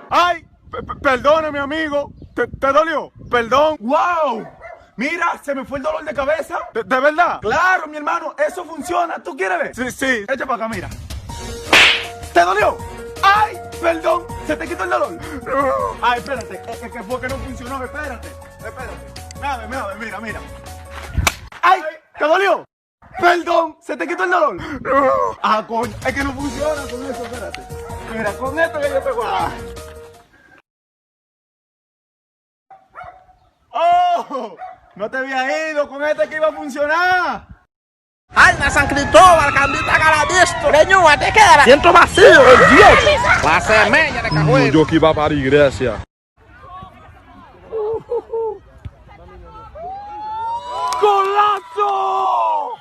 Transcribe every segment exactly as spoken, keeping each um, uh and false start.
Ay, pe- pe- perdona, mi amigo. ¿Te, te dolió? Perdón. ¡Wow! Mira, se me fue el dolor de cabeza. ¿De, de verdad? Claro, mi hermano, eso funciona. ¿Tú quieres ver? Sí, sí. Echa para acá, mira. ¿Te dolió? Ay, perdón, se te quitó el dolor. No. Ay, espérate, es que fue que no funcionó, espérate, espérate. Mira, mira, mira, mira. Ay, ¿te dolió? Perdón, se te quitó el dolor. No. Ah, coño, es que no funciona con eso, espérate. Mira, con esto que yo te voy a dar. Oh, no te había ido con este que iba a funcionar. Ay, San Cristóbal, Cambita, Carabisto, Leñúa, te queda. Siento vacío, el dios. La semilla de Cajuelo. Yo que iba para iglesia. ¡Golazo!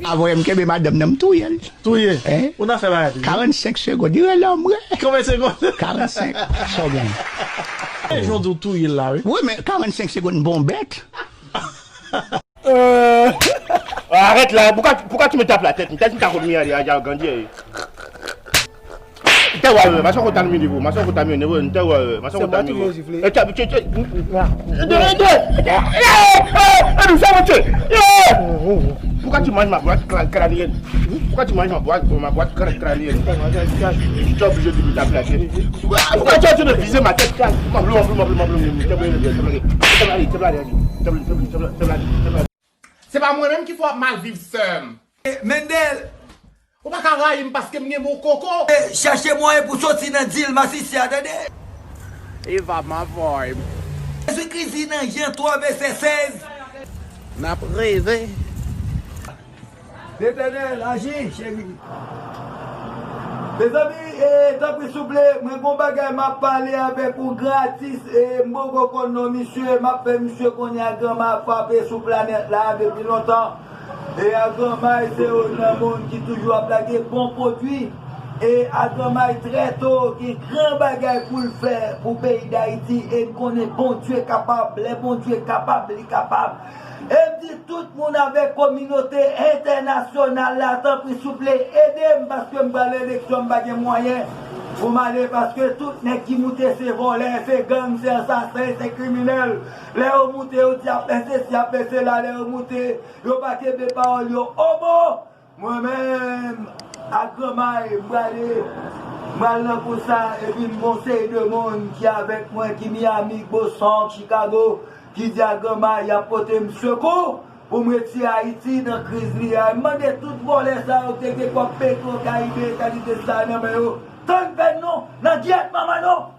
Avoye m kenbe madanm nan, m touye l. Touye? Hein? Ou nan fè bagay touye? Karannsenk segonn, li rele m vre. Konbyen segonn? Karannsenk. Sa w gen? E jan w di w touye l la, wi. Wi, men karannsenk segonn, bon bèt. Euh. Arrête là, pourquoi, pourquoi tu me tapes la tête? T'as une carotte, mais elle est à Gandier. Te wè, mason kontamine pou, mason kontamine pou, te wè, mason kontamine pou. E te, te, te, de, de, e nou sa mwen tye. Pourquoi tu manges ma boîte cra- crânienne? Pourquoi tu manges ma boîte, ma boîte cra- crânienne? Tu es obligé de me taper la tête. Pourquoi tu es en train de viser ma tête? Se pa mwen menm ki fè w ap mal viv, sè m. Mendel, ou pa ka rayi m paske m gen mo koko. Chache mwayen pou soti nan dil masisi a, tande. Eva m avè m. Jezikri di nan Jan twa vèsè sèz. N ap reve. Letènèl, aji, cheri. Mezanmi, e, tanpri souple, mwen gon bagay m ap pale avèk ou gratis, e m poko konn non misye, m ap fè misye konnen Agranmay ap frape sou planèt la depi lontan. E Agranmay se youn nan moun ki toujou ap lage bon pwodui. E Agranmay trè to gen gran bagay pou l fè pou peyi Dayiti, e n konnen Bondye kapab, lè Bondye kapab, li kapab. E m di tout moun avèk kominote entènasyonal la, tanpri souple, ede m paske m pral eleksyon, m pa gen mwayen pou m ale paske tout nèg ki moute se vòlè, se gang, se asasen, se kriminèl. Lè yo moute, yo di ap fè sesi, ap fè sela, lè yo moute, yo pa kenbe pawòl yo. Obo! Mwen menm, Agranmay, m prale, m pral nan kou sa, epi m gon seri de moun ki avèk mwen, ki Miami, Boston, Chicago, ki di Agranmay, y ap pote m sekou pou m retire Ayiti nan kriz li a. M mande tout vòlè sa yo ki te gen kòb Petro Caribe, kalite sa nan men yo, tann pèn nou, nan gyèt manman nou!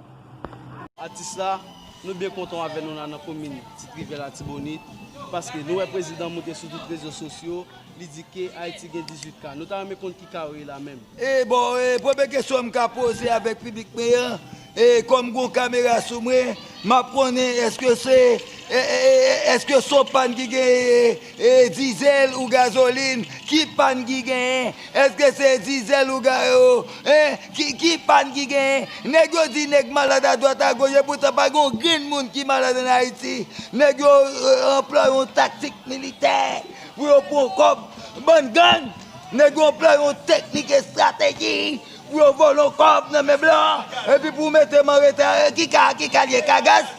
Atis la, nou byen kontan avè nou la nan komin Ti Rivyè Latibonit, paske nou wè prezidan moute sou tout rezo sosyo, li di ke Ayiti gen dizuit ka. Nou ta renmen konn ki ka yo ye la menm. E bon, e, premye kesyon m ka poze avèk piblik mwen an, e, kòm gon kamera sou mwen, m ap konnen èske se, e, e, e, èske se yon pàn ki gen, e, e, dizèl ou gazolin, ki pàn ki genyen? Èske se dizèl ou ga-, o, en? Ki, ki pàn ki genyen? Nèg yo di nèg malad adwat agoch, epoutan pa gen yon grenn moun ki malad ann Ayiti. Nèg yo, e, anplwaye yon taktik militè pou yo pran kòb. Bann gang, nèg yo anplwaye yon teknik estrateji pou yo vòlè yon kòb nan men blan, epi pou mete m an reta. Ki ka, ki ka l ye? Kagaz?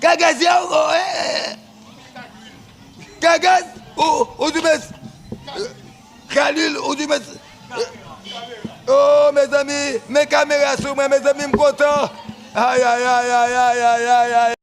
Kagaz ye, o, e, e. Kagaz, ou, ou di mès. Khalil, ou di mès. Oh, mezanmi, men kamera sou mwen, mezanmi, m kontan. Ay, ay, ay.